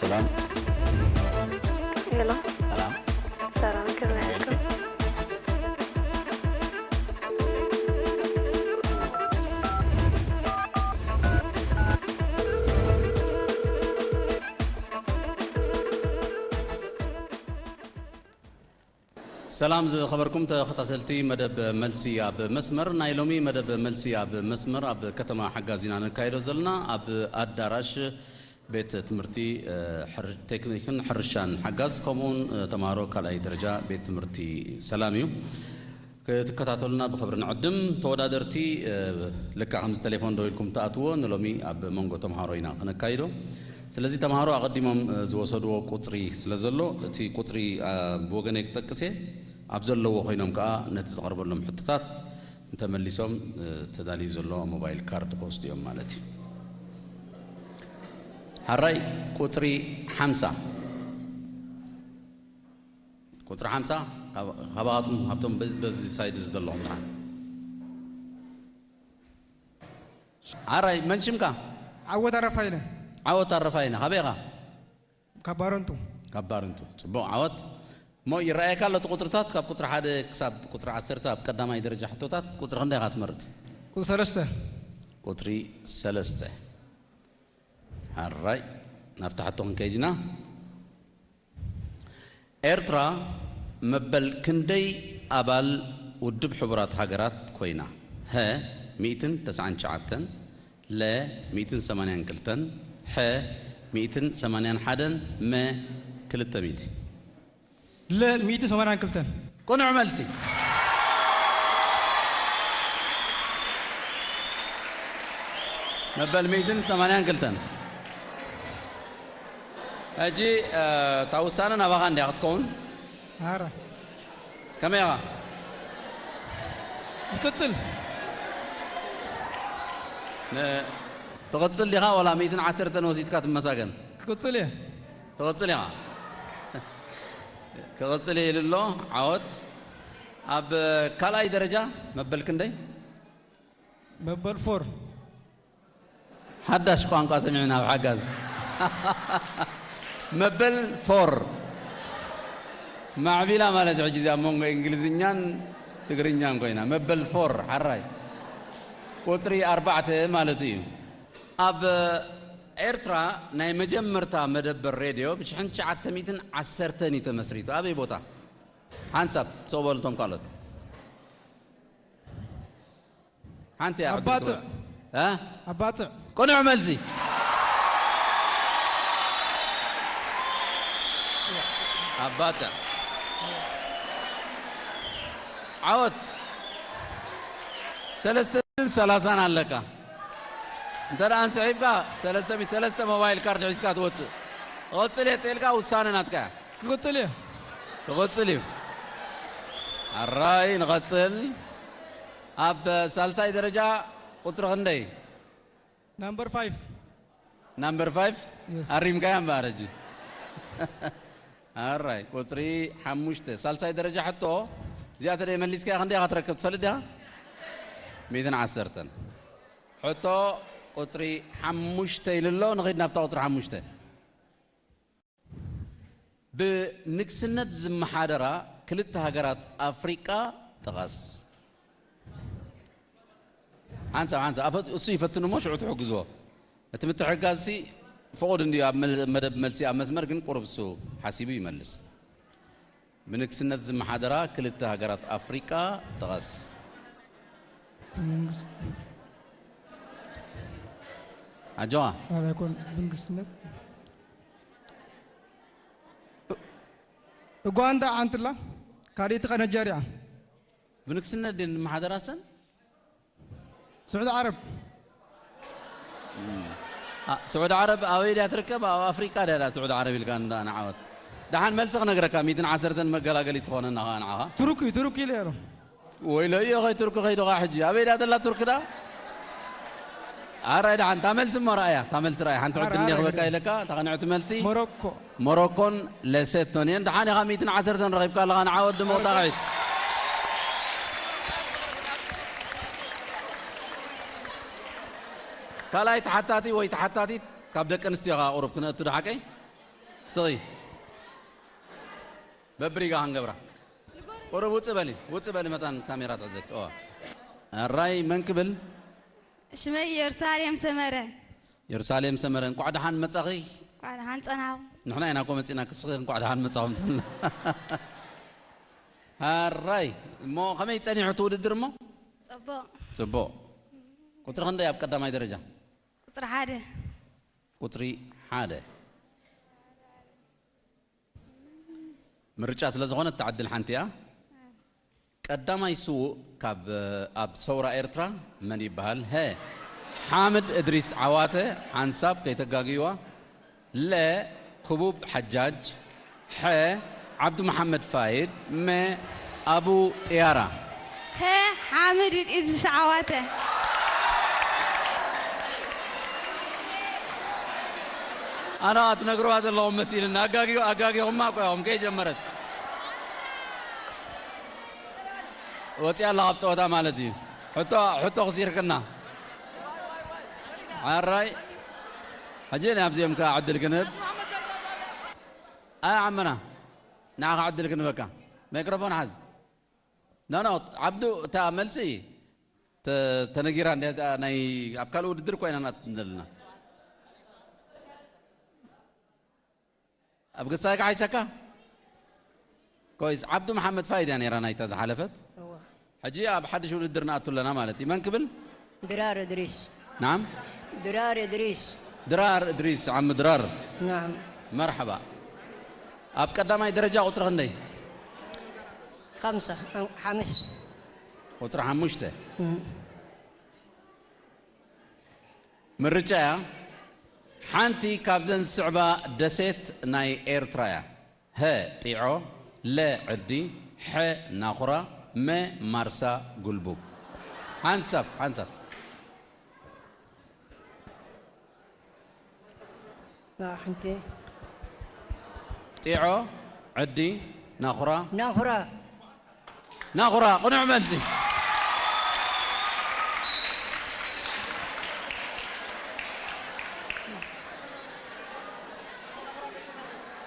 ሰላም። ሄሎ፣ ሰላም። ሰላም፣ ከመይ ኣለኩም? ሰላም ዝኸበርኩም ተኸታተልቲ መደብ መልሲ ኣብ መስመር። ናይ ሎሚ መደብ መልሲ ኣብ መስመር ኣብ ከተማ ሓጋዝ ኢና ነካይዶ ዘለና። ኣብ ኣዳራሽ ቤት ትምህርቲ እ፣ ሕር-፣ ቴክኒክን ሕርሻን ሓጋዝ ከምኡውን እ፣ ተምሃሮ ካልኣይ ደረጃ ቤት ትምህርቲ ሰላም እዩ። ክትከታተሉና ብኽብሪ ንዕድም። ተወዳደርቲ እ፣ ልክዕ ከምዚ ቴሌፎን ደው ኢልኩም ትኣትዎ ንሎሚ ኣብ መንጎ ተምሃሮ ኢና ክነካይዶ። ስለዚ ተምሃሮ ኣቐዲሞም እ፣ ዝወሰድዎ ቁፅሪ ስለ ዘሎ እቲ ቁፅሪ እ፣ ብወገነይ ክጠቅስ እየ። ኣብ ዘለዎ ኮይኖም ከዓ ነቲ ዝቐርበሎም ሕቶታት እንተመሊሶም እ፣ ተዳልዩ ዘሎ ሞባይል ካርድ ክወስዱ እዮም ማለት እዩ። ሓራይ ቁፅሪ ሓምሳ። ቁፅሪ ሓምሳ ካብ- ካባኻትኩም ካብቶም በ- በዚ ሳይድ እዚ ዘለኹም ንዓ ሓራይ መን ሽምካ? ዓወት ኣረፋይነ። ዓወት ኣረፋይነ። ካበይ ኢኻ? ካብ ባረንቱ። ካብ ባርንቱ። ፅቡቕ ዓወት። እሞ ይረኣየካ ኣሎ እቲ ቁፅርታት ካብ ቁፅሪ ሓደ ክሳብ ቁፅሪ ዓሰርተ ኣብ ቀዳማይ ደረጃ ሕቶታት ቁፅሪ ክንደይ ኢኻ ትመርፅ? ቁፅሪ ሰለስተ። ቁፅሪ ሰለስተ። ሓራይ ናብቲ ሕቶ ክንከይድ ኢና። ኤርትራ መበል ክንደይ ኣባል ውድብ ሕቡራት ሃገራት ኮይና? ሀ ሚእትን ተስዓን ትሽዓተን፣ ለ ሚእትን ሰማንያን ክልተን፣ ሐ ሚእትን ሰማንያን ሓደን፣ መ ክልተ ሚእቲ። ለ ሚእትን ሰማንያን ክልተን። ቅኑዕ መልሲ። መበል ሚእትን ሰማንያን ክልተን። ሕጂ እ፣ እታ ውሳነ ናባኻ እንድያ ክትከውን። ኣረ ከመይ ኢኻ? ይቅፅል። ን- ትቕጽል ዲኻ ወላ ሚእትን ዓሰርተን ወሲድካ ትመሳገን? ክቅፅል እየ። ትቕጽል ኢኻ። ክቕጽል እየ ኢሉ ኣሎ። ዓወት። ኣብ ካልኣይ ደረጃ መበል ክንደይ? መበል ፎር። ሓዳሽ ቋንቋ ሰሚዕና ኣብ ሓጋዝ። መበል ፎር ማዕቢላ ማለት ሕጂ እዚኣ ኣብ መንጎ እንግሊዝኛን ትግርኛን ኮይና። መበል ፎር ሓራይ ቁፅሪ ኣርባዕተ ማለት እዩ። ኣብ ኤርትራ ናይ መጀመርታ መደበር ሬድዮ ብ ትሽዓተ ሚእትን ዓሰርተን እዩ ተመስሪቱ። ኣበይ ቦታ? ሓንሳብ ሰው በሉ እቶም ካልኦት። ሓንቲ እያ ዕድል ኣባጽዕ። ትበል። እ? ኣባጽዕ። ቅኑዕ መልሲ። ኣባጽዕ። ዓወት። ሰለስተ ሚእትን ሰላሳን ኣለካ። እንተ ደኣ እንስሒብካ ሰለስተ ሚእቲ ሰለስተ ሞባይል ካርድ ሒዝካ ትወጽእ። ክቕጽል እየ ተልካ ውሳነ ናትካ እያ። ክቕጽል እየ። ክቕጽል እዩ። ኣራይ ንቐጽል። ኣብ ሳልሳይ ደረጃ ቁጽሪ ክንደይ? ናምበር ፋይቭ። ናምበር ፋይቭ የስ። ኣሪምካያ እምበኣር ሕጂ። ኣራይ ቁጽሪ ሓሙሽተ ሳልሳይ ደረጃ ሕቶ እዚኣ ተደይ መሊስካያ ክንደይ ኢኻ ትረክብ ትፈልጥ ዲኻ? ሚእትን ዓሰርተን። ሕቶ ቁጽሪ ሓሙሽተ ኢሉ ኣሎ። ንኸይድ ናብታ ቁጽሪ ሓሙሽተ። ብንግስነት ዝመሓደራ ክልተ ሃገራት ኣፍሪቃ ጥቐስ። ሓንሳብ ሓንሳብ ኣፈ- እሱ ይፈትን እሞ ሽዑ ትሕግዝዎ። እቲ ምትሕግጋዝ ሲ ፍቑድ እንድዩ። ኣብ መ- መደብ መልሲ ኣብ መስመር ግን ቁሩብ እሱ ሓሲቡ ይመልስ። ብንግስነት ዝመሓደራ ክልተ ሃገራት ኣፍሪቃ ጥቐስ። መንግስት ኣጆኻ። ኣይኮን መንግስትነት ኡጋንዳ ሓንቲ ኣላ፣ ካልኣይቲ ከኣ ናይጀርያ። ብንግስነት ድን ዝመሓደራ ሰን? ስዑዲ ዓረብ። ኣ፣ ስዑዲ ዓረብ ኣበይ ድያ ትርከብ? ኣብ ኣፍሪቃ ድያ ስዑዲ ዓረብ ኢልካ እንዳ ንዓወት። ደሓን መልሲ ክነግረካ ሚእትን ዓሰርተን መገላገሊ ትኾነና ኸኣ ንዓኻ። ቱርኪ ቱርኪ ኢለ ነይሩ። ወይለዮ ኸይ ቱርኪ ኸይዱ ኸኣ ሕጂ ኣበይ ድያ ዘላ ቱርኪ ዳ? ኣራይ ደሓን እታ መልሲ እሞ ረኣያ፣ እታ መልሲ ረኣያ። ሓንቲ ዕድል ኣራይ እንዲያ ክበካ ግደ። ኢለካ፣ እታ ቅንዕቲ መልሲ ሞሮኮ። ሞሮኮን ለሴቶን እየን። ደሓን ኢኻ ሚእትን ዓሰርተን ረኺብካ ኣለኻ፣ ንዓ ወዲ መውጣቕዒት። ካልኣይ ተሓታቲ ወይ ተሓታቲት ካብ ደቂ ኣንስትዮ ኢኻ ቁሩብ ክነእቱ ዶ ሓቀይ? ስኺ በብሪጋ ክንገብራ። ቁሩብ ውፅእ በሊ፣ ውፅእ በሊ፣ መታን ካሜራ ትሕዘኪ። እዋ። ኣራይ፣ መን ክብል? ሽመይ ኢየሩሳሌም ሰመረ። ኢየሩሳሌም ሰመረ፣ እንቋዕ ደሓን መጻኺ። እንቋዕ ደሓን ጸናኹም። ንሕና ኢና እኮ መጺና፣ ክስኺ እንቋዕ ደሓን መጻኹም ትብልና። ኣራይ፣ እሞ ከመይ ጸኒሑ እቲ ውድድር እሞ? ጽቡቕ። ጽቡቕ። ቁጽሪ ክንደይ ኣብ ቀዳማይ ደረጃ? ቁጽሪ ሓደ። ቁጽሪ ሓደ። ምርጫ ስለ ዝኾነ እታ ዕድል ሓንቲ እያ። ቀዳማይ ስዉእ ካብ፣ ኣብ ሰውራ ኤርትራ መን ይበሃል? ሀ፣ ሓምድ እድሪስ ዓዋተ፣ ሓንሳብ ከይተጋግይዋ። ለ፣ ክቡብ ሓጃጅ። ሐ፣ ዓብዱ መሓመድ ፋይድ። መ፣ ኣቡ ጥያራ። ሀ፣ ሓምድ እድሪስ ዓዋተ። ኣነ ትነግርዋ ዘለኹም መሲልና። ኣጋጊ-፣ ኣጋጊኹማ እኮ ኢኹም ከይጀመረት። ወፂኣ ኣላ ካብ ፀወታ ማለት እዩ። ሕቶ፣ ሕቶ ክሲርክና። ሓራይ። ሕጂ ናብዚኦም ከዓ ዕድል ክንህብ። ኣይ ዓመና። ንዓኻ ዕድል ክንህበካ። ማይክሮፎን ሓዝ። ኖ፣ ኖ፣ ዓብዱ፣ እታ መልሲ ተ-፣ ተነጊራ እንድያ፣ እታ ናይ፣ ኣብ ካልእ ውድድር ኮይና ናት ዘለና። ኣብ ገጻይ ክሓይሰካ? ኮይስ፣ ዓብዱ መሓመድ ፋይድ እያ ነይራ ናይታ ዝሓለፈት። እዋ። ሕጂ ኣብ ሓድሽ ውድድር ንኣቱ ኣለና ማለት እዩ። መን ክብል? ድራር እድሪስ። ናም? ድራር እድሪስ። ድራር እድሪስ፣ ዓም ድራር። ናም። መርሐባ። ኣብ ቀዳማይ ደረጃ ቁጽሪ ክንደይ? ኸምሳ፣ ሓምሽ። ቁጽሪ ሓሙሽተ። እም። ምርጫ እያ። ሓንቲ ካብዘን ዝስዕባ ደሴት ናይ ኤርትራ እያ። ሀ፣ ጢዖ፣ ለ፣ ዕዲ፣ ሐ፣ ናኹራ፣ መ፣ ማርሳ፣ ጉልቡብ። ሓንሳብ፣ ሓንሳብ። ና፣ ሓንቲ። ጢዖ፣ ዕዲ፣ ናኹራ። ናኹራ። ናኹራ፣ ቅኑዕ መልሲ።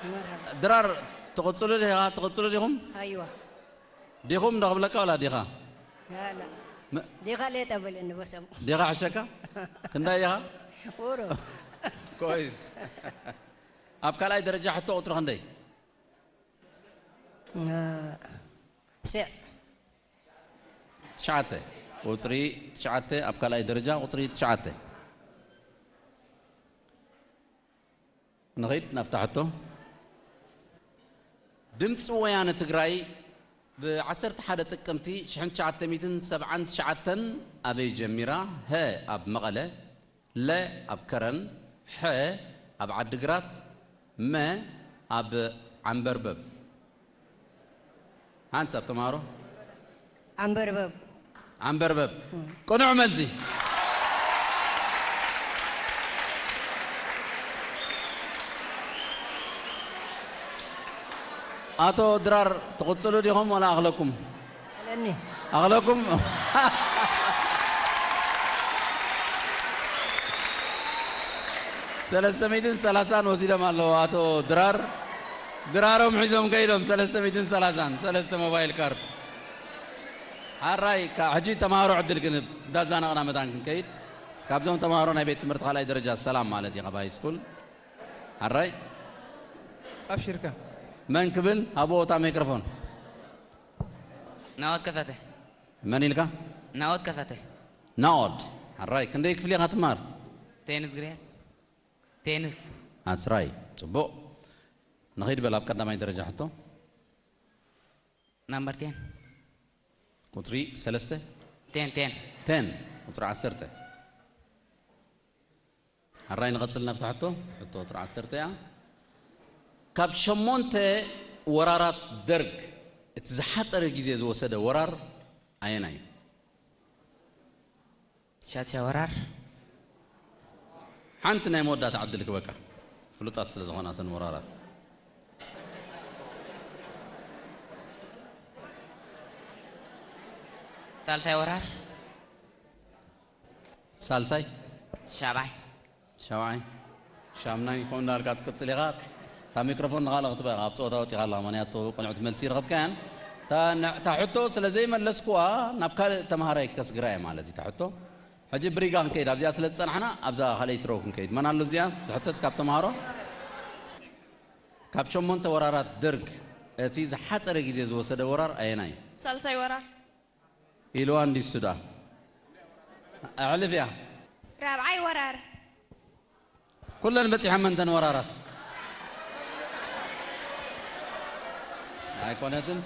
መርሓባ። ድራር፣ ትቕጽሉ ዲኻ? ትቕጽሉ ዲኹም? ኣይዋ። ዲኹም ዶ ክብለካ ዋላ ዲኻ? ላ፣ ላ። መ- ዲኻ ሌጣ በለኒ በሰሙ። ዲኻ ሕሸካ? ክንደይ ኢኻ? ቁሩብ። ኮይስ። ኣብ ካልኣይ ደረጃ ሕቶ ቁጽሪ ክንደይ? አ፣ ስዕ። ትሽዓተ። ቁጽሪ ትሽዓተ ኣብ ካልኣይ ደረጃ ቁጽሪ ትሽዓተ። ንኸይድ ናብታ ሕቶ። ድምፂ ወያነ ትግራይ ብ ዓሰርተ ሓደ ጥቅምቲ ሽሕን ትሽዓተ ሚእትን ሰብዓን ትሽዓተን ኣበይ ጀሚራ? ሀ ኣብ መቐለ፣ ለ ኣብ ከረን፣ ሐ ኣብ ዓድግራት፣ መ ኣብ ዓንበርበብ። ሓንሳብ ተምሃሮ። ዓንበርበብ። ዓንበርበብ። እም። ቅኑዕ መልሲ። ኣቶ ድራር ትቕጽሉ ዲኹም ወላ ኣኽለኩም? ኣለኒ። ኣኽለኩም? ሰለስተ ሚእትን ሰላሳን ወሲዶም ኣለዉ ኣቶ ድራር። ድራሮም ሒዞም ከይዶም ሰለስተ ሚእትን ሰላሳን፣ ሰለስተ ሞባይል ካርድ። ሓራይ፣ ካ-፣ ሕጂ ተምሃሮ ዕድል ክንህብ፣ እንዳዛነቕና መታን ክንከይድ። ካብዞም ተምሃሮ ናይ ቤት ትምህርቲ ካልኣይ ደረጃ ሰላም ማለት እዩ፣ ካብ ሃይ ስኩል። ሓራይ። ኣብሽርካ። መን ክብል? ሃብዎ እታ ማይክሮፎን። ናኦድ ከፈተ። መን ኢልካ? ናኦድ ከፈተ። ናኦድ። ሓራይ፣ ክንደይ ክፍሊ ኢኻ ትማር? ቴንስ ግሬድ። ቴንስ። ኣስራይ። ጽቡቕ። ንኸይድ በል ኣብ ቀዳማይ ደረጃ ሕቶ። ናምበር ቴን። ቁጽሪ ሰለስተ? ቴን፣ ቴን። ቴን፣ ቁጽሪ ዓሰርተ። ሕራይ ንቐጽል ናብታ ሕቶ። ሕቶ ቁጽሪ ዓሰርተ እያ። ካብ ሸሞንተ ወራራት ደርግ እቲ ዝሓጸረ ግዜ ዝወሰደ ወራር ኣየናይ እዩ? ሻድሻይ ወራር። ሓንቲ ናይ መወዳእታ ዕድል ክበካ። ፍሉጣት ስለ ዝኾና እተን ወራራት። ሳልሳይ ወራር። ሳልሳይ? ሻብዓይ። ሻብዓይ። ሻምናይ ከምኡ እንዳልካ ትቅጽል ኢኻ። እታ ሚክሮፎን ንኻልእ ክትበ ኣብ ፀወታ ወፂኻ ኣለኻ፣ ምኽንያቱ ቅንዕቲ መልሲ ይረኸብካያን። እታ ን-፣ እታ ሕቶ ስለ ዘይመለስኩዋ ናብ ካልእ ተምሃራይ ከስግራ እየ ማለት እዩ። እታ ሕቶ ሕጂ ብሪጋ ክንከይድ፣ ኣብዚኣ ስለ ዝጸናሕና ኣብዛ ካልኣይቲ ሮው ክንከይድ። መን ኣሎ ኣብዚኣ ዝሕተት ካብ ተምሃሮ? ካብ ሸሞንተ ወራራት ደርግ እቲ ዝሓጸረ ግዜ ዝወሰደ ወራር ኣየናይ? ሳልሳይ ወራር። ኢልዋ እንዲሱ ደኣ። ኣዕልፍ እያ። ራብዓይ ወራር። ኩለን በጺሐን መንተን ወራራት። ኣይኮነትን።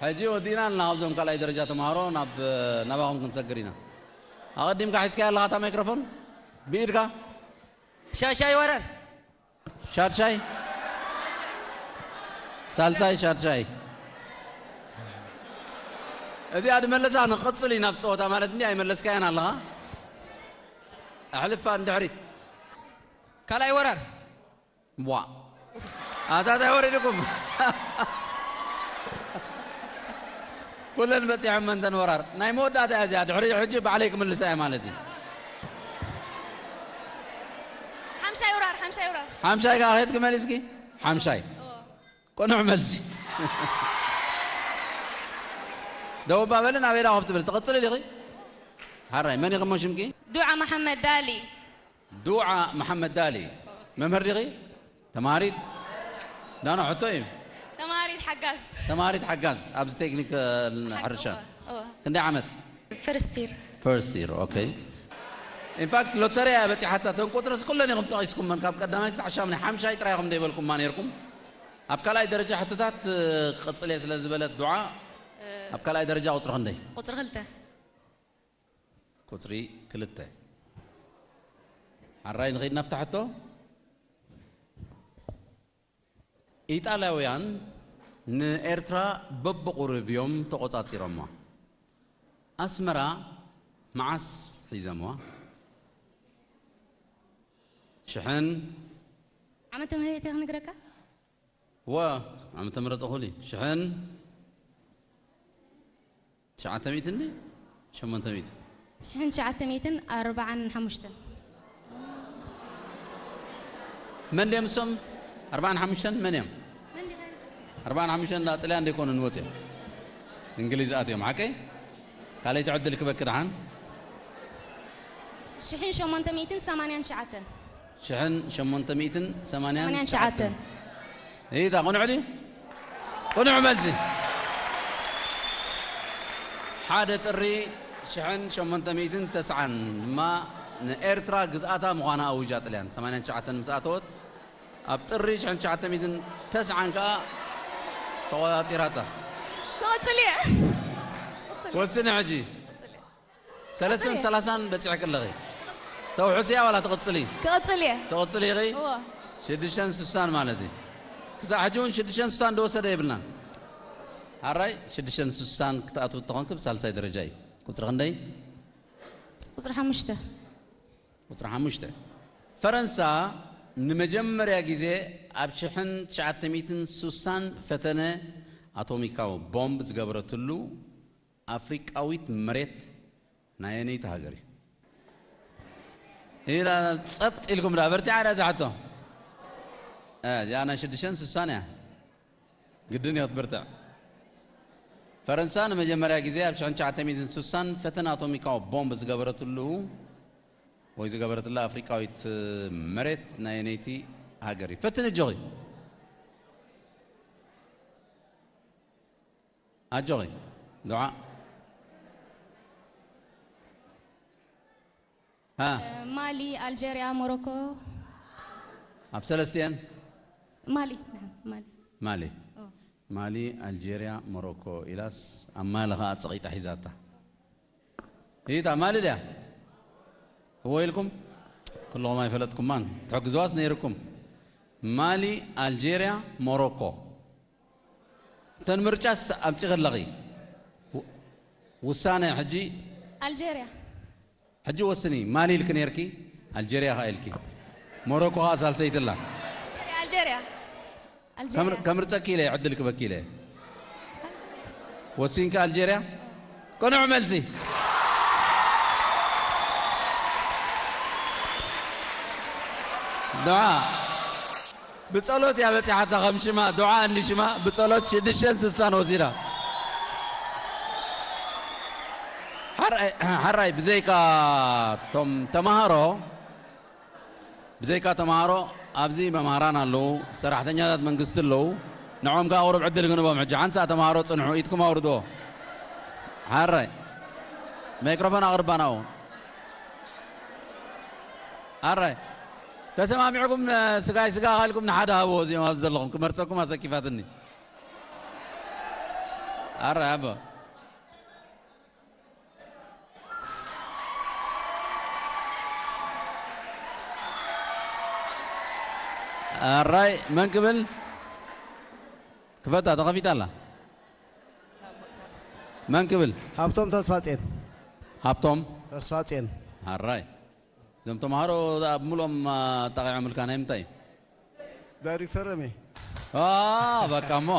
ሕጂ ወዲእና ኣለና። ካብዞም ካልኣይ ደረጃ ተምሃሮ ናብ፣ ናባኹም ክንሰግር ኢና። ኣቐዲምካ ሒዝካያ ኣለኻ እታ ማይክሮፎን? ብኢድካ? ሻሻይ ወራር። ሻድሻይ? ሳልሳይ ሻድሻይ። እዚኣ ድመለሳ ንቕጽል ኢና ኣብ ጸወታ ማለት እንዲ ኣይመለስካያን ኣለኻ። ኣሕልፋ ንድሕሪት። ካልኣይ ወራር። ዋ። ኣታ እንታይ ወሪድኩም? ኩለን በጺሐን መንተን ወራር። ናይ መወዳእታ እያ እዚኣ። ድሕሪ ሕጂ ባዕለይ ክምልሳ እየ ማለት እዩ። ሓምሻይ ወራር፣ ሓምሻይ ወራር። ሓምሻይ ከኣ ከይድኪ መሊስኪ? ሓምሻይ። እዎ። ቅኑዕ መልሲ። ደው ኣባ በሊ፣ ናበይ ዳ ኮፍ ትብል? ትቕጽሊ ዲኺ? ሃራይ፣ መን ኢኺ እሞ ሽምኪ? ዱዓ መሓመድ ዳሊ። ዱዓ መሓመድ ዳሊ። መምህር ዲኺ? ተምሃሪት? ዳና ሕቶ እዩ። ተምሃሪት ሓጋዝ። ተምሃሪት ሓጋዝ ኣብዚ ቴክኒክ፣ እ፣ ሓጋዝ፣ ሕርሻ። እወ፣ እወ። ክንደይ ዓመት? ፈርስት ይር። ፈርስት ይር፣ ኦኬ። ኢንፋክት ሎተሪ እያ በጺሓታ። እተን ቁጽርስ ኩለን ኢኹም ጠቒስኩመን፣ ካብ ቀዳማይ ክሳዕ ሻምናይ፣ ሓምሻይ ጥራይ ኢኹም ዘይበልኩማ ነይርኩም። ኣብ ካልኣይ ደረጃ ሕቶታት፣ እ፣ ክቕጽል እየ ስለ ዝበለት ዱዓ፣ እ፣ ኣብ ካልኣይ ደረጃ ቁጽሪ ክንደይ? ቁጽሪ ክልተ። ቁጽሪ ክልተ። ሓራይ ንኸይድ ናብታ ሕቶ። ኢጣልያውያን ንኤርትራ በብቑሩብ እዮም ተቖጻጺሮማ። ኣስመራ መዓስ ሒዘምዋ? ሽሕን ዓመተ ምህረት እየ ክነግረካ? ወ፣ ዓመተ ምህረት እኹል እዩ። ሽሕን ትሽዓተ ሚእትን ድዩ? ሸሞንተ ሚእትን? ሽሕን ትሽዓተ ሚእትን ኣርባዓን ሓሙሽተን። መን ድዮም እሶም? ኣርባዓን ሓሙሽተን መን እዮም? መን ዲኻ? ኣርባዓን ሓሙሽተን እንዳ ጥልያን ደይኮኑን ወፂኦም። እንግሊዝ ኣትዮም፣ ሓቀይ? ካልኣይቲ ዕድል ክበኪ ደሓን። ሽሕን ሸሞንተ ሚእትን ሰማንያን ትሽዓተን። ሽሕን ሸሞንተ ሚእትን ሰማንያን ትሽዓተን። ሰማንያን ትሽዓተን። እይታ፣ ቅኑዕ ድዩ? ቅኑዕ መልሲ። ሓደ ጥሪ ሽሕን ሸሞንተ ሚእትን ተስዓን ድማ ንኤርትራ ግዝኣታ ምዃና ኣዊጃ ጥልያን። ሰማንያን ትሽዓተን ምስ ኣተወት፣ ኣብ ጥሪ ሽሕን ትሽዓተ ሚእትን ተስዓን ከኣ ተቖጻጺራታ። ክቕጽል እየ። ወስኒ ሕጂ። ክቕጽል እየ። ሰለስተን ሰላሳን በጺሕኪ ኣለኺ። ተውሕስያ ዋላ ትቕጽሊ? ክቕጽል እየ። ትቕጽሊ ኢኺ? እወ። ሽዱሽተን ስሳን ማለት እዩ። ክሳዕ ሕጂ እውን ሽዱሽተን ስሳን ዝወሰደ የብልናን። ሓራይ ሽዱሽተን ስሳን ክትኣትዊ እንተኾንኪ ብሳልሳይ ደረጃ እዩ። ቁጽሪ ክንደይ? ቁጽሪ ሓሙሽተ። ቁጽሪ ሓሙሽተ። ፈረንሳ ንመጀመርያ ግዜ ኣብ ሽሕን ትሽዓተ ሚእትን ስሳን ፈተነ ኣቶሚካዊ ቦምብ ዝገበረትሉ ኣፍሪቃዊት መሬት ናይ ኣየነይቲ ሃገር እዩ? ኢላ ጸጥ ኢልኩም ዳ በርቲዓ ዳ እዛ ሕቶ? እ፣ እዚኣ ናይ ሽዱሽተን ስሳን እያ። ግድን እያ ክትብርትዕ። ፈረንሳ ንመጀመርያ ግዜ ኣብ ሽሕን ትሽዓተ ሚእትን ስሳን ፈተነ ኣቶሚካዊ ቦምብ ዝገበረትሉ ወይ ዝገበረትላ ኣፍሪቃዊት መሬት ናይ ኣየነይቲ ሃገር እዩ? ፈትን እጆኺ። ኣጆኺ። ዱዓ። ሃ። ማሊ፣ ኣልጀርያ፣ ሞሮኮ። ኣብ ሰለስቲኤን? ማሊ፣ ናዓም፣ ማሊ። ማሊ። ኦ። ማሊ፣ ኣልጀርያ፣ ሞሮኮ ኢላስ ኣብ ማሊ ኸኣ ጸቒጣ ሒዛታ። እታ ማሊ ድያ? እወ ኢልኩም? ኩልኹም ኣይፈለጥኩማን። ትሕግዝዋስ ነይርኩም። ማሊ፣ ኣልጀርያ፣ ሞሮኮ። እተን ምርጫስ ኣምጺኺ ኣለኺ። ው-፣ ውሳነ ሕጂ። ኣልጀርያ። ሕጂ ወስኒ፣ ማሊ ኢልኪ ነይርኪ፣ ኣልጀርያ ኸኣ ኢልኪ። ሞሮኮ ኸኣ ሳልሰይቲ ኣላ። ኣልጀርያ። ኣልጀርያ። ከም-፣ ከምርጸኪ ኢለ፣ ዕድል ክበኪ ኢለ። ወሲንኪ ኣልጀርያ? ቅኑዕ መልሲ። ዱዓ። ብጸሎት እያ በጺሓታ፣ ከም ሽማ ዱዓ እንዲ ሽማ ብጸሎት ሽዱሽተን ስሳን ወሲዳ። ሓራይ፣ ሓራይ ብዘይካ ቶም ተማሃሮ፣ ብዘይካ ተማሃሮ ኣብዚ መምሃራን ኣለዉ፣ ሰራሕተኛታት መንግስቲ ኣለዉ። ንዖም ከኣ ቁሩብ ዕድል ክንቦም። ሕጂ ሓንሳእ ተማሃሮ ጽንሑ፣ ኢድኩም ኣውርድዎ። ሓራይ ማይክሮፎን ኣቕርባ ናብኡ። ኣራይ ተሰማሚዕኩም፣ ስጋይ ስጋ ካልኩም ንሓደ ሃብዎ። እዚኦም ኣብዚ ዘለኹም ክመርጸኩም ኣሰኪፋትኒ። ኣራይ ኣቦ። ኣራይ መን ክብል? ክፈታ ተኸፊታ ኣላ። መን ክብል? ሃብቶም ተስፋጼን። ሃብቶም ተስፋጼን። ኣራይ እዞም ተምሃሮ ኣብ ምሉኦም ኣጣቒዖምልካ ናይ ምንታይ እዩ? ዳይሬክተሮም እየ። ኣ፣ በቃ እሞ።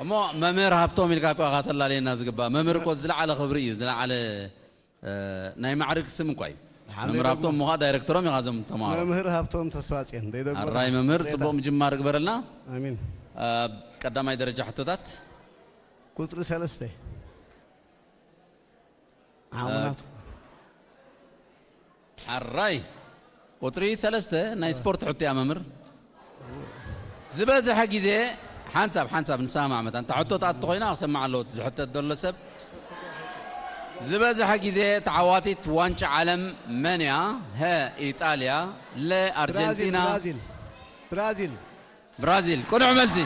እሞ መምህር ሃብቶም ኢልካ እኮ ኢኻ ተላለየና ዝግባእ። መምህር እኮ ዝለዓለ ክብሪ እዩ፣ ዝለዓለ፣ እ፣ ናይ ማዕርግ ስም እኳ እዩ። ሓመይ መምህር ሃብቶም ደግሞ እሞ ኸዓ ዳይሬክተሮም ኢኻ እዞም ተምሃሮ። መምህር ሃብቶም ተስፋጽዮን፣ ደይደግሞ ኣራይ መምህር፣ ይቕሬታ። ጽቡቕ ምጅማር ግበረልና። ኣሚን። ኣብ ቀዳማይ ደረጃ ሕቶታት። ቁጽሪ ሰለስተ። ዓወት። ኣራይ ቁጽሪ ሰለስተ ናይ ስፖርት ሕቶ እያ መምህር። ዝበዝሐ ግዜ ሓንሳብ ሓንሳብ ንሰማማዕ መታን እታ ሕቶ ትኣቱ ኮይና ክሰማዕ ኣለዎ እቲ ዝሕተት ዘሎ ሰብ። ዝበዝሐ ግዜ ተዓዋቲት ዋንጫ ዓለም መን እያ? ሀ ኢጣልያ፣ ለ ኣርጀንቲና። ብራዚል፣ ብራዚል፣ ብራዚል። ብራዚል ቅኑዕ መልሲ።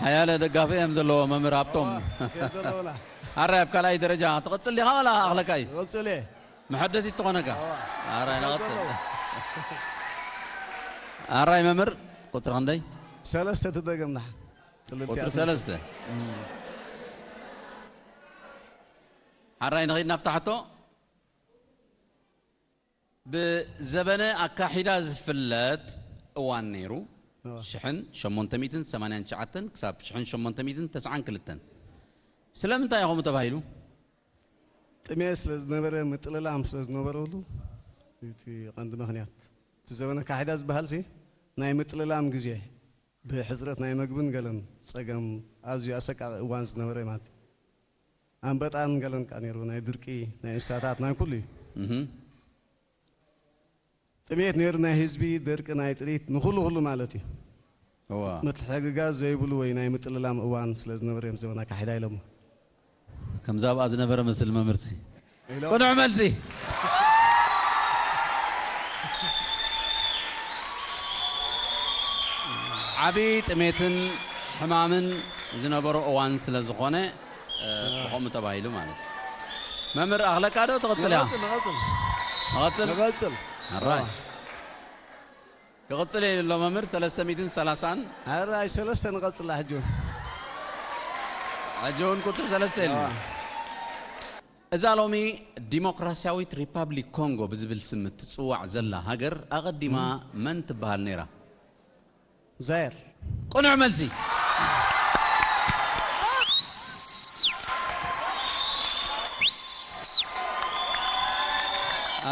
ሓያለ ደጋፊ እዮም ዘለዎ መምህር ሃብቶም። ኣራይ ኣብ ካልኣይ ደረጃ ትቕጽል ዲኻ ዋላ ኣኽለካ እዩ? ክቕጽል እየ። መሐደሲ ትኾነካ። ኣራይ ንቐጽል። ኣራይ መምህር ቁጽሪ ክንደይ? ሰለስተ ትደገምና። ቁጽሪ ሰለስተ። ኣራይ ንኸይድ ናብታ ሕቶ። ብዘበነ ኣካሒዳ ዝፍለጥ እዋን ነይሩ። እዋ። ሽሕን ሸሞንተ ሚእትን ሰማንያን ትሽዓተን ክሳብ ሽሕን ሸሞንተ ሚእትን ተስዓን ክልተን። ስለምንታይ እዩ ከምኡ ተባሂሉ? ጥሜት ስለ ዝነበረ፣ ምጥልላም ስለ ዝነበረሉ፣ እቲ ቀንዲ ምኽንያት። እቲ ዘበነ ኣካሒዳ ዝበሃል ሲ ናይ ምጥልላም ግዜ፣ ብሕጽረት ናይ መግብን ገለን ጸገም ኣዝዩ ኣሰቃቂ እዋን ዝነበረ ማለት እዩ። ኣንበጣን ገለን ከኣ ነይሩ፣ ናይ ድርቂ፣ ናይ እንስሳታት፣ ናይ ኩሉ እዩ። እህ። ጥሜት ነይሩ፣ ናይ ህዝቢ፣ ደርቂ፣ ናይ ጥሪት፣ ንኹሉ፣ ኩሉ ማለት እዩ። እዋ። ምትሕግጋዝ ዘይብሉ ወይ ናይ ምጥልላም እዋን ስለ ዝነበረ እዮም ዘበን ኣካሒዳ ኢሎሞ። ከምዛ ኣብኣ ዝነበረ መስል መምህርሲ። ኢሎም። ቅኑዕ መልሲ። ዓቢ ጥሜትን ሕማምን ዝነበሮ እዋን ስለ ዝኾነ፣ እ፣ ብኸምኡ ተባሂሉ ማለት እዩ። መምህር ኣኽለካ ዶ ትቕጽል እያ? ንቐጽል፣ ንቐጽል። ንቐጽል? ንቐጽል። ኣራይ። ክቕጽል እየ ኢሉ ኣሎ መምህር፣ ሰለስተ ሚእትን ሰላሳን። ኣራይ፣ ሰለስተ ንቐጽላ ሕጂ እውን። ሕጂ እውን ቁጽሪ ሰለስተ ኢሉ። ኣዋ። እዛ ሎሚ ዲሞክራሲያዊት ሪፓብሊክ ኮንጎ ብዝብል ስም እትጽዋዕ ዘላ ሃገር ኣቐዲማ እም። መን ትበሃል ነይራ? ዛየር። ቅኑዕ መልሲ።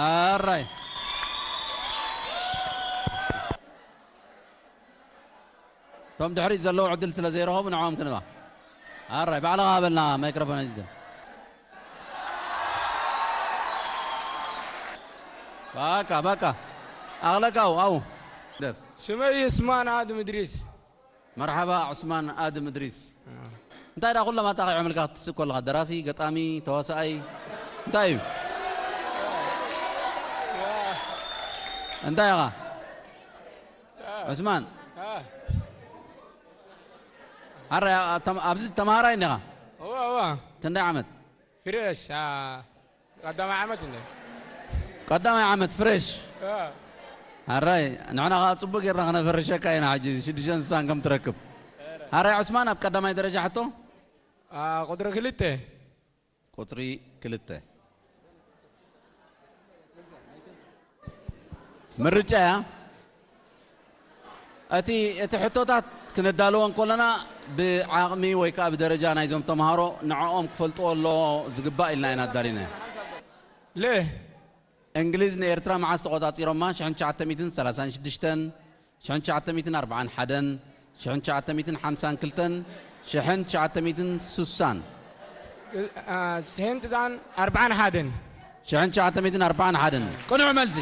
ኣራይ። እቶም ድሕሪት ዘለዉ ዕድል ስለ ዘይረኸቡ ንዕኦም ክንባ። ኣራይ፣ ባዕልኻ ሃበልና ማይክሮፎን ሒዝካ። ባቃ፣ ባቃ። ኣኽለካ፣ ኣው፣ ኣው። ደፍ። ሽመይ ዑስማን ኣድም እድሪስ። መርሓባ ዑስማን ኣድም እድሪስ። እ። እንታይ ደኣ ኩሎም ኣጣቒዖምልካ ክትስእ ከለኻ፣ ደራፊ፣ ገጣሚ፣ ተዋሳኣይ፣ እንታይ እዩ? እንታይ ኢኻ? ዑስማን። እ። ኣረ፣ ኣብ ተም-፣ ኣብዚ ተማሃራይ እንዲኻ? እዋ፣ እዋ። ክንደይ ዓመት? ፍሬሽ፣ አ፣ ቀዳማይ ዓመት እንደ። ቀዳማይ ዓመት ፍሬሽ? አ። ኣራይ፣ ንሕና ኸዓ ጽቡቅ ጌርና ክነፈርሸካ ኢና ሕጂ፣ ሽዱሽተን ስሳን ከም ትረክብ። ኣራይ ዑስማን፣ ኣብ ቀዳማይ ደረጃ ሕቶ? አ፣ ቁጽሪ ክልተ። ቁጽሪ ክልተ። ምርጫ እያ። እቲ፣ እቲ ሕቶታት ክነዳልዎ እንከለና፣ ብዓቕሚ ወይ ከዓ ብደረጃ ናይዞም ተምሃሮ ንዕኦም ክፈልጥዎ ኣሎ ዝግባእ ኢልና ኢና ኣዳሊና። ለ እንግሊዝ ንኤርትራ መዓዝ ተቖጻጺሮማ? ሽሕን ትሽዓተ ሚእትን ሰላሳን ሽዱሽተን፣ ሽሕን ትሽዓተ ሚእትን ኣርብዓን ሓደን፣ ሽሕን ትሽዓተ ሚእትን ሓምሳን ክልተን፣ ሽሕን ትሽዓተ ሚእትን ስሳን። ሽሕን ትዛን ኣርብዓን ሓደን። ሽሕን ትሽዓተ ሚእትን ኣርብዓን ሓደን። ቅኑዕ መልሲ።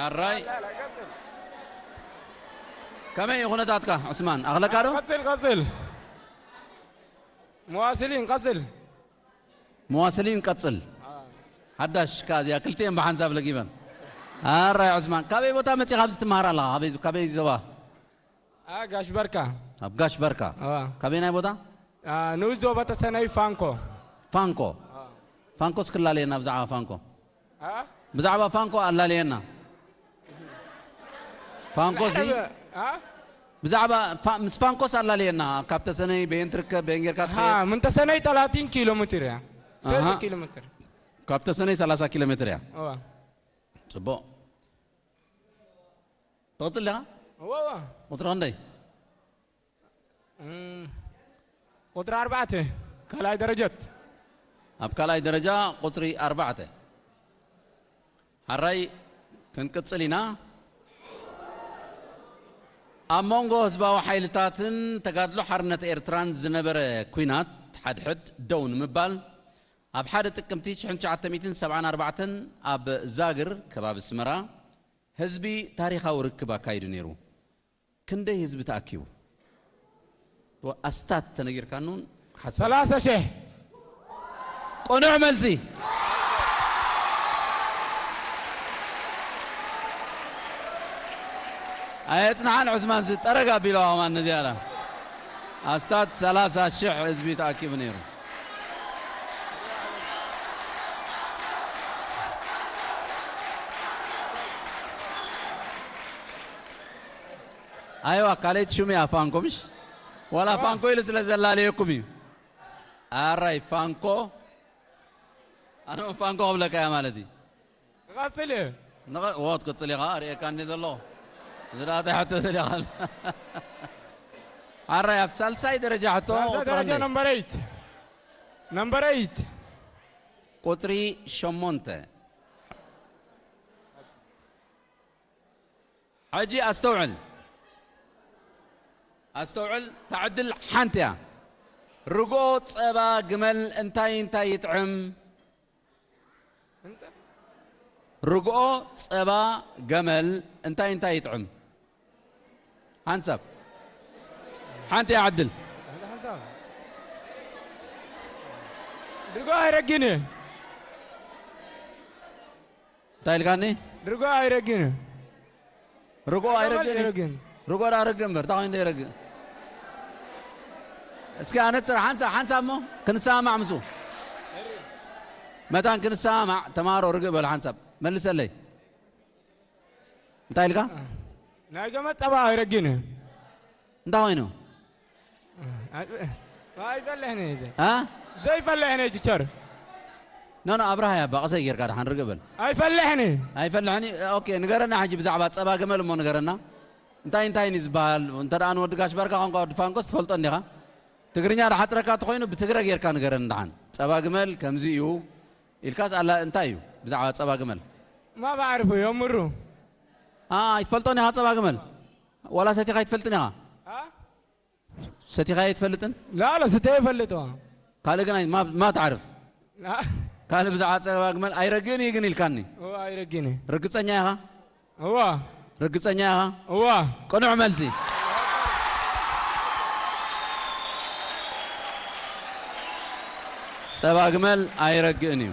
ኣራይ። ከመይ እዩ ኩነታትካ ዑስማን? ኣኽለካ ዶ? ቀጽል ቀጽል። መዋስሊን ቀጽል። መዋስሊን ቀጽል። ሓዳሽ ከኣ እዚኣ ክልቲኤን ብሓንሳብ ለጊበን። ኣራይ ዑስማን፣ ካበይ ቦታ መጺኻ ኣብዚ ትመሃር ኣለኻ? ካበይ፣ ካበይ ዞባ? ኣ፣ ጋሽ በርካ። ኣብ ጋሽ በርካ። ኣዋ። ካበይ ናይ ቦታ? ኣ፣ ንኡስ ዞባ ተሰነይ ፋንኮ። ፋንኮ። ፋንኮስ ክላለየና ብዛዕባ ፋንኮ። ኣ? ብዛዕባ ፋንኮ ኣላለየና። ፋንኮሲ ኣ? ብዛዕባ ፋ-፣ ምስ ፋንኮስ ኣላለየና። ካብ ተሰነይ በየን ትርከብ፣ በየን ጌርካ ሃ፣ ትኸይድ? ምን ተሰነይ ተላቲን ኪሎ ሜትር እያ። ሰልተ ኣሃ። ኪሎ ሜትር። ካብ ተሰነይ ሰላሳ ኪሎ ሜትር እያ። ኣዋ። ጽቡቕ። ትቕጽል ዲኻ? ኣዋ፣ ኣዋ። ቁጽሪ ክንደይ? እም፣ ቁጥሪ ኣርባዕተ ካልኣይ ደረጀት። ኣብ ካልኣይ ደረጃ ቁጽሪ ኣርባዕተ። ሓራይ ክንቅጽል ኢና። ኣብ መንጎ ህዝባዊ ሓይልታትን ተጋድሎ ሓርነት ኤርትራን ዝነበረ ኲናት ሓድሕድ ደው ንምባል፣ ኣብ ሓደ ጥቅምቲ ሽሕን ትሽዓተ ሚእትን ሰብዓን ኣርባዕተን ኣብ ዛግር ከባቢ ኣስመራ ህዝቢ ታሪኻዊ ርክብ ኣካይዱ ነይሩ። ክንደይ ህዝቢ ተኣኪቡ? ኣስታት ተነጊርካኒ እውን ሓሳብ። ሰላሳ ሺሕ። ቅኑዕ መልሲ። ኣየጽንሓን ዑስማን፣ እዚ ጠረግ ኣቢሉ ከማን ነዚኣ። ኣስታት ሰላሳ ሽሕ ህዝቢ ተኣኪቡ ነይሩ። ኣይዋ፣ ካልኣይቲ ሽሙ እያ ፋንኮ፣ ምሽ? ዋላ ፋንኮ ኢሉ ስለ ዘላለየኩም እዩ። ኣራይ ፋንኮ፣ ኣነ እውን ፋንኮ ክብለካ እያ ማለት እዩ። ክቐጽል እየ። ንቐ-፣ ዎ፣ ትቅጽል ኢኻ፣ ርእየካ እንደ ዘሎ። እዚ ደኣ እንታይ ሕቶ ተደኻ? ኣራይ ኣብ ሳልሳይ ደረጃ ሕቶ ሳልሳይ ቁጽሪ ደረጃ ክንደይ? ነምበር ኤይት። ነምበር ኤይት። ቁጽሪ ሸሞንተ። ሕጂ ኣስተውዕል። ኣስተውዕል፣ እታ ዕድል ሓንቲ እያ። ርግኦ ጸባ ግመል እንታይ እንታይ ይጥዕም? ርግኦ ጸባ ገመል እንታይ እንታይ ይጥዕም? ሓንሳብ። ሓንቲ እያ ዕድል። ርግኦ ኣይረግን እዩ። እንታይ ኢልካኒ? ርግኦ ኣይረግን እዩ። ርግኦ ኣይረግእን እዩ። ኣይረግእን። ርግኦ ዳ ርግእ እምበር፣ እንታይ ኮይኑ ዘይረግእ? እስኪ ኣነጽር፣ ሓንሳብ፣ ሓንሳብ እሞ ክንሰማማዕ ምስኡ። መታን ክንሰማማዕ፣ ተማሃሮ ርግእ በሉ ሓንሳብ። መልሰለይ። እንታይ ኢልካ? ናይ ገመድ ጸባ ኣይረግን እዩ። እንታይ ኮይኑ? ኣይ-፣ ኣይፈልሕን እዩ ዘይ-፣ ኣ? ዘይፈልሕን እዩ ቲቸር። ኖ፣ ኖ፣ ኣብርሃ ያባ፣ ቀሰይ ጌርካ ደሓን ርግእ በል። ኣይፈልሕን እዩ። ኣይፈልሕን እዩ። ኦኬ፣ ንገረና ሕጂ ብዛዕባ ጸባ ገመል እሞ ንገረና። እንታይ እንታይ እዩ ዝበሃል? እንተ ደኣ ንወዲ ጋሽ ባርካ ቋንቋ ወዲ ፋንኮስ ትፈልጦ እንዲኻ? ትግርኛ ዝሓጽረካ እንተኾይኑ ብትግረ ጌርካ ንገረኒ ደሓን። ጸባ ግመል ከምዚ እዩ ኢልካስ ኣላ እንታይ እዩ ብዛዕባ ጸባ ግመል? ማ ባዕርፉ የምሩ። ኣ፣ ኣይትፈልጦን ኢኻ ጸባ ግመል? ዋላ ሰቲኻ ኣይትፈልጥን ኢኻ? ኣ? ሰቲኻ ኣይትፈልጥን? ላለ ስተ ይፈልጥ። ካልእ ግን ኣይ-፣ ማ፣ ማ ትዓርፍ? ኣ? ካልእ ብዛዕባ ጸባ ግመል ኣይረግእን እዩ ግን ኢልካኒ። ኦ፣ ኣይረግን። ርግጸኛ ኢኻ? እዋ። ርግጸኛ ኢኻ? እዋ። ቅኑዕ መልሲ። ጸባ ግመል ኣይረግእን እዩ።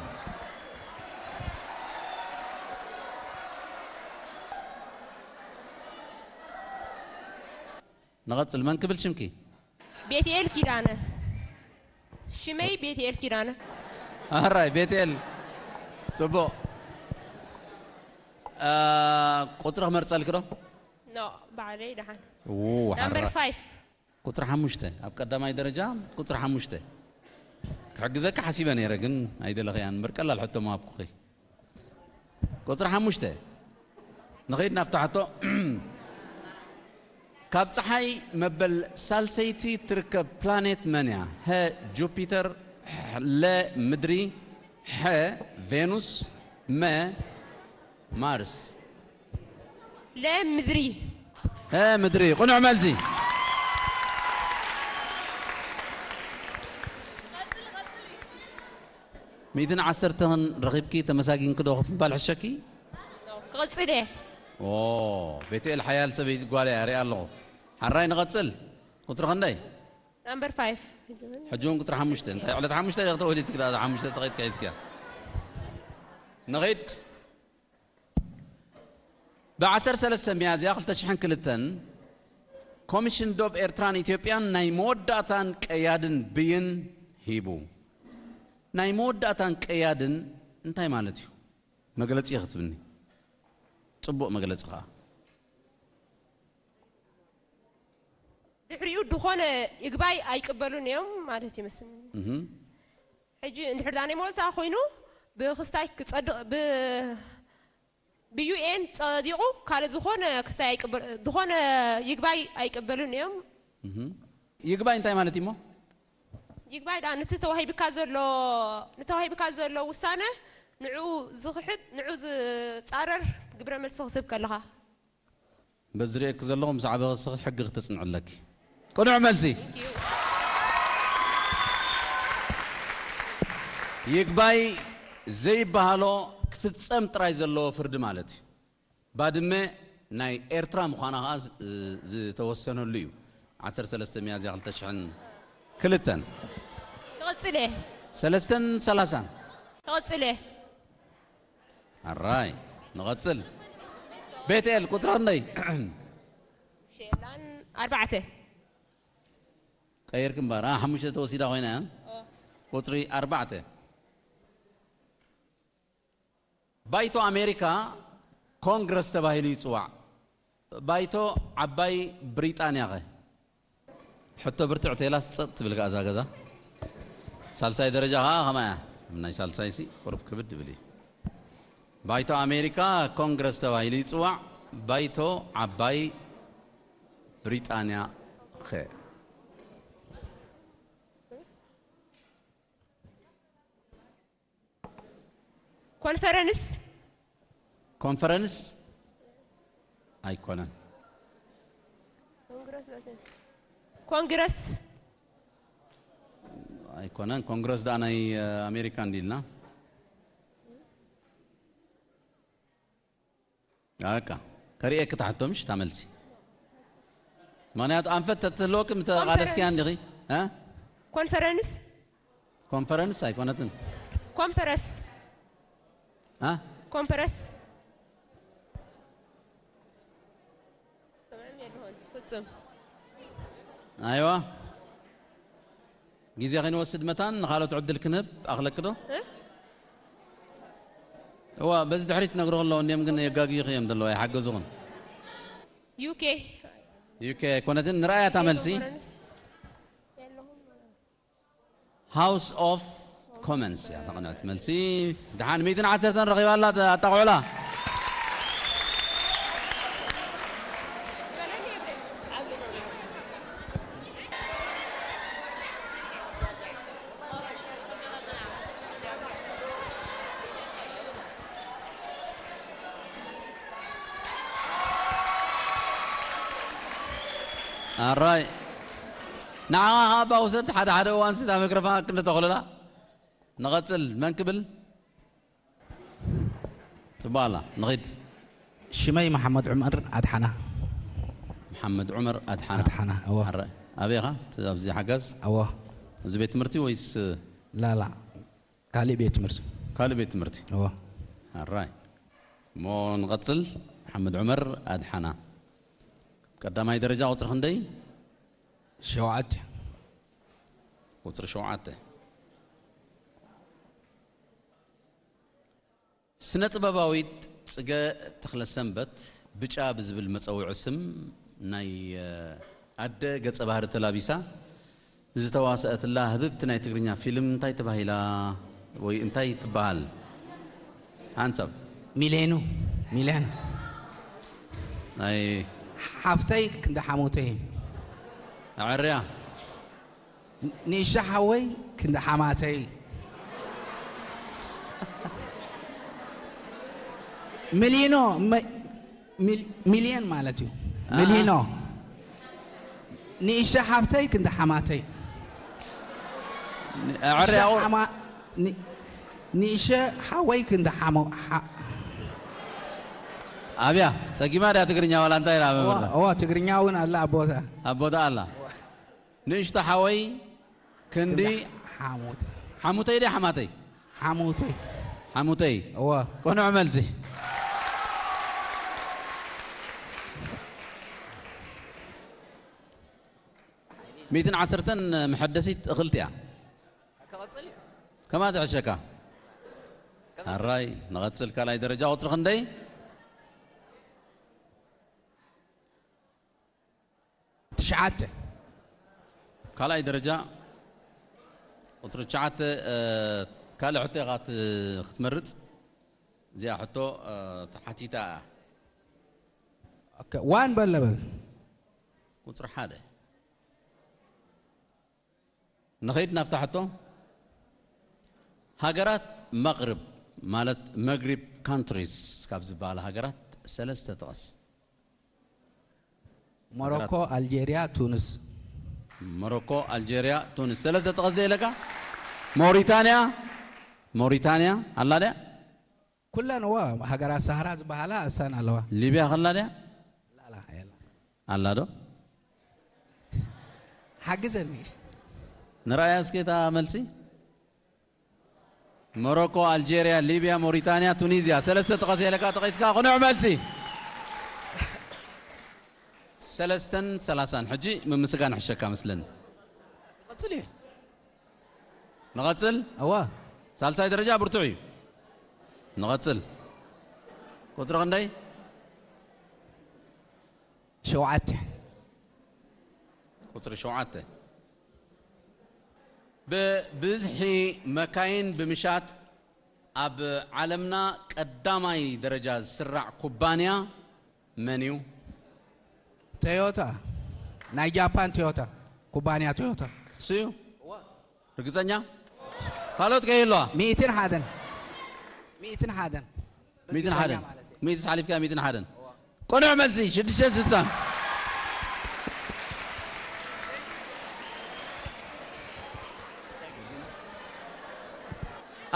ንቐጽል፣ መን ክብል ሽምኪ? ቤትኤል ኪዳነ። ሽመይ ቤትኤል ኪዳነ። ኣራይ፣ ቤትኤል። ጽቡቕ። አ፣ ቁጽሪ ክመርጸልኪ ዶ? ኖ፣ ባዕለይ ደሓን። ው፣ ናምበር ሓራ-፣ ፋይፍ። ቁጽሪ ሓሙሽተ፣ ኣብ ቀዳማይ ደረጃ ቁጽሪ ሓሙሽተ። ክሕግዘኪ ሓሲበ ነይረ፣ ግን ኣይደለኽያን እምበር ቀላል ሕቶ ምሃብኩኺ። ቁፅሪ ሓሙሽተ። ንኸይድ ናብታ ሕቶ። ካብ ፀሓይ መበል ሳልሰይቲ ትርከብ ፕላኔት መን እያ? ሀ ጁፒተር፣ ለ ምድሪ፣ ሐ ቬኑስ፣ መ ማርስ። ለ ምድሪ። ሀ ምድሪ። ቁኑዕ መልሲ። ሚእትን ዓሰርተን ረኺብኪ ተመሳጊንኪ ዶ ክፍንባል ሕሸኪ? ክቕፅል እየ። ኦ፣ ቤትኤል ሓያል ሰበይቲ ጓል እያ ሪኣ ኣለኹ። ሓራይ ንቐፅል። ቁፅሪ ክንደይ? ናምበር ፋይቭ። ሕጂ እውን ቁፅሪ ሓሙሽተ። እንታይ ዕለት ሓሙሽተ ዲኺ ተወሊድኪ? ዳ ሓሙሽተ ተኸይድካ ሒዝኪያ። ንኺድ። ብ ዓሰርተ ሰለስተ ሚያዝያ ክልተ ሽሕን ክልተን ኮሚሽን ዶብ ኤርትራን ኢትዮጵያን ናይ መወዳእታን ቀያድን ብይን ሂቡ። ናይ መወዳእታን ቀያድን እንታይ ማለት እዩ? መግለጺ ክትብኒ። ጽቡቕ መግለጺ ኸኣ። ድሕሪኡ ዝኾነ ይግባይ ኣይቅበሉን እዮም ማለት ይመስልኒ። እህም። ሕጂ እንድሕር ዳኔ ሞልታ ኮይኑ ብክስታይ ክጸድቕ ብ ብዩኤን ጸዲቑ ካልእ ዝኾነ ክስታይ ኣይቅበል ዝኾነ ይግባይ ኣይቅበሉን እዮም። እህም። ይግባይ እንታይ ማለት እዩ እሞ? ይግባይ ዳ ንቲ ተዋሂብካ ዘሎ ንተዋሂብካ ዘሎ ውሳነ ንዑ ዝኽሕድ ንዑ ዝጻረር ግብረ መልሲ ክትህብ ከለኻ። በዚ ዝርእየኪ ዘለኹ ምስ ዓበኺ ሕጊ ክተጽንዕለኪ። ቅኑዕ መልሲ። ይግባይ ዘይበሃሎ ክፍጸም ጥራይ ዘለዎ ፍርዲ ማለት እዩ። ባድመ ናይ ኤርትራ ምዃና ኸዓ ዝ- ዝተወሰነሉ እዩ። ዓሰርተ ሰለስተ ሚያዝያ ክልተ ሽሕን ክልተን። ክቕጽል እየ። ሰለስተን ሰላሳን። ክቕጽል እየ። ኣራይ ንቐጽል። ቤትኤል ቁጽሪ ክንደይ? ሸላን ኣርባዕተ። ቀይርክ እምበር ኣ ሓሙሽተ ተወሲዳ ኮይና እያ። ቁጽሪ ኣርባዕተ። ባይቶ ኣሜሪካ ኮንግረስ ተባሂሉ ይጽዋዕ። ባይቶ ዓባይ ብሪጣንያ ኸ? ሕቶ ብርትዕ ተይላስ ጸጥ ትብል ከኣ እዛ ገዛ። ሳልሳይ ደረጃ ኸኣ ኸማያ። ናይ ሳልሳይ ሲ ቁሩብ ክብድ ትብል እዩ። ባይቶ ኣሜሪካ ኮንግረስ ተባሂሉ ይጽዋዕ። ባይቶ ዓባይ ብሪጣንያ ኸ? ኮንፈረንስ። ኮንፈረንስ ኣይኮነን። ኮንግረስ። ኣይኮነን። ኮንግረስ ደኣ ናይ ኣሜሪካ እንዲልና። ኣቃ ከርእየኪ ትሓቶ ምሽ ታመልሲ። ምክንያቱ ኣንፈት ተትህልወኪ ምተቓለስኪያ እንዲኺ። እ? ኮንፈረንስ። ኮንፈረንስ ኣይኮነትን። ኮንፈረስ። እ? ኮንፈረስ። ኣይዋ ግዜ ከይንወስድ መታን ንኻልኦት ዕድል ክንህብ ኣኽለክዶ? እዋ በዚ ድሕሪት ነግሮ ኣለዎ እንዲም ግን የጋግዩኽ እዮም ዘለዉ ኣይሓገዙኹን። ዩኬ ዩኬ ኣይኮነትን ንረኣያ እታ መልሲ። ሃውስ ኦፍ ኮመንስ እያ ተቐንዕቲ መልሲ። ደሓን ሚእትን ዓሰርተን ረኺባ ኣላ ኣጣቕዑላ። ኣራይ ንዓኻ ኸዓ ኣባ ውሰድ ሓደ ሓደ እዋን ስታ መክረፋ ክንተኽሉላ። ንቐጽል መን ክብል? ጽቡቕ ኣላ ንኺድ። ሽመይ መሓመድ ዑመር ኣድሓና። መሓመድ ዑመር ኣድሓና። ኣድሓና እወ። ኣበይ ኢኻ? ኣብዚ ሓጋዝ? እወ። ኣብዚ ቤት ትምህርቲ ወይስ? ላላ ካሊእ ቤት ትምህርቲ። ካልእ ቤት ትምህርቲ። እወ። ኣራይ እሞ ንቐጽል። መሓመድ ዑመር ኣድሓና ቀዳማይ ደረጃ ቁጽሪ ክንደይ? ሸውዓተ። ቁጽሪ ሸውዓተ። ስነ ጥበባዊት ጽገ ተኽለሰንበት ብጫ ብዝብል መጸውዒ ስም ናይ ኣደ ገጸ ባህሪ ተላቢሳ ዝተዋሰኣትላ ህብብቲ ናይ ትግርኛ ፊልም እንታይ ተባሂላ ወይ እንታይ ትበሃል? ሓንሳብ ሚሌኑ፣ ሚሌኑ። ናይ ሓፍተይ ክንዲ ሓሞተይ እዩ። ኣዕርያ ንእሻ ሓወይ ክንዲ ሓማተይ። ሚሊኖ፣ መ- ሚል- ሚልዮን ማለት እዩ። ኣሃ። ሚሊኖ። ንእሻ ሓፍተይ ክንዲ ሓማተይ። ኣዕርያ ንእሻ ሓማ- ን- ንእሸ ሓወይ ክንዲ ሓሞ- ሓ- ኣብያ ጸጊማ ድያ ትግርኛ ዋላ እንታይ ኢላ እዋ መምህር? እዋ፣ ትግርኛ እውን ኣላ ኣቦታ። ኣቦታ ኣላ። ንእሽቶ ሓወይ ክንዲ ሓሙት ሓሙተይ ድያ ሓማተይ? ሓሙተይ። ሓሙተይ። እዋ ቅኑዕ መልሲ። ሚእትን ዓሰርተን መሐደሲት እኽልቲ እያ። ከማ ትሕሸካ። ኣራይ ንቐጽል። ካልኣይ ደረጃ ቁጽሪ ክንደይ? ትሽዓተ። ካልኣይ ደረጃ ቁጽሪ ትሽዓተ። ካልእ ሕቶ ኢኻ ክትመርጽ። እዚኣ ሕቶ ተሓቲታ እያ። ኦኬ፣ ዋን በል በል። ቁጽሪ ሓደ። ንኸይድ ናብታ ሕቶ። ሃገራት መቕርብ ማለት መግሪብ ካንትሪስ ካብ ዝበሃላ ሃገራት ሰለስተ ጥቀስ። ሞሮኮ፣ ኣልጄርያ፣ ቱኒስ። ሞሮኮ፣ ኣልጄርያ፣ ቱኒስ። ሰለስተ ጥቀስ ዶ ኢለካ? ሞሪታንያ፣ ሞሪታንያ ኣላ ድያ? ኩለን እዋ ሃገራት ሳህራ ዝበሃላ እሰን ኣለዋ። ሊብያ ከላ ድያ? ላላ የላ። ኣላ ዶ? ሓግዘኒ። ንረኣያ እስኪ እታ መልሲ። ሞሮኮ፣ ኣልጄርያ፣ ሊብያ፣ ሞሪታንያ፣ ቱኒዝያ። ሰለስተ ጥቀስ ኢለካ ጠቒስካ። ቅኑዕ መልሲ። ሰለስተን ሰላሳን። ሕጂ ምምስጋን ሕሸካ መስለኒ። ቀጽል እዩ። ንቐጽል። እዋ ሳልሳይ ደረጃ ብርቱዕ እዩ። ንቐጽል። ቁጽሪ ክንደይ? ሸውዓተ። ቁጽሪ ሸውዓተ። ብብዝሒ መካይን ብምሻጥ ኣብ ዓለምና ቀዳማይ ደረጃ ዝስራዕ ኩባንያ መን እዩ? ቶዮታ፣ ናይ ጃፓን ቶዮታ፣ ኩባንያ ቶዮታ። እሱ እዩ። ርግጸኛ? ካልኦት ከ ይህልዋ? ሚእትን ሓደን። ሚእትን ሓደን። ሚእትን ሓደን። ርግጸኛ ማለት እዩ። ሚእትስ ሓሊፍካ ሚእትን ሓደን። ቅኑዕ መልሲ ሽዱሽተን ስሳን።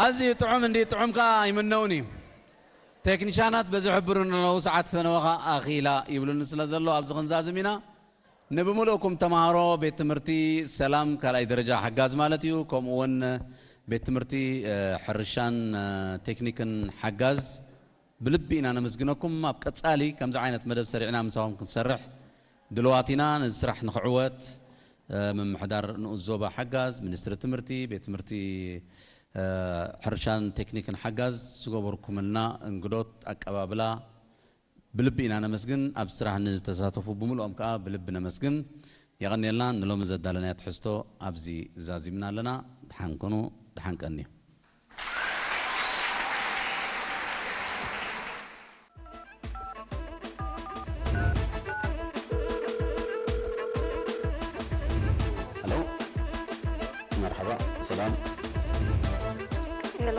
ኣዝዩ ጥዑም እንዲ ጥዑም ከኣ ኣይምነውን እዩ። ቴክኒሻናት በዚ ሕብሩን ኣለዉ። ሰዓት ፈነወኻ ኣኺላ ይብሉኒ ስለ ዘሎ ኣብዚ ክንዛዝም ኢና። ንብምልእኩም ተምሃሮ ቤት ትምህርቲ ሰላም ካልኣይ ደረጃ ሓጋዝ ማለት እዩ። ከምኡ እውን ቤት ትምህርቲ ሕርሻን ቴክኒክን ሓጋዝ ብልቢ ኢና ነመስግነኩም። ኣብ ቀጻሊ ከምዚ ዓይነት መደብ ሰሪዕና ምሳኹም ክንሰርሕ ድልዋት ኢና። ነዚ ስራሕ ንኽዕወት ምምሕዳር ንኡስ ዞባ ሓጋዝ፣ ሚኒስትሪ ትምህርቲ፣ ቤት ትምህርቲ ሕርሻን ቴክኒክን ሓጋዝ ዝገበርኩምልና እንግዶት ኣቀባብላ ብልቢ ኢና ነመስግን። ኣብ ስራሕ ንዝተሳተፉ ብምልኦም ከኣ ብልቢ ነመስግን። የቐንየልና። ንሎሚ ዘዳለናዮ ትሕዝቶ ኣብዚ ዛዚምና ኣለና። ደሓን ኩኑ፣ ደሓን ቀንዩ። ሄሎ፣ መርሓባ፣ ሰላም። ሄሎ፣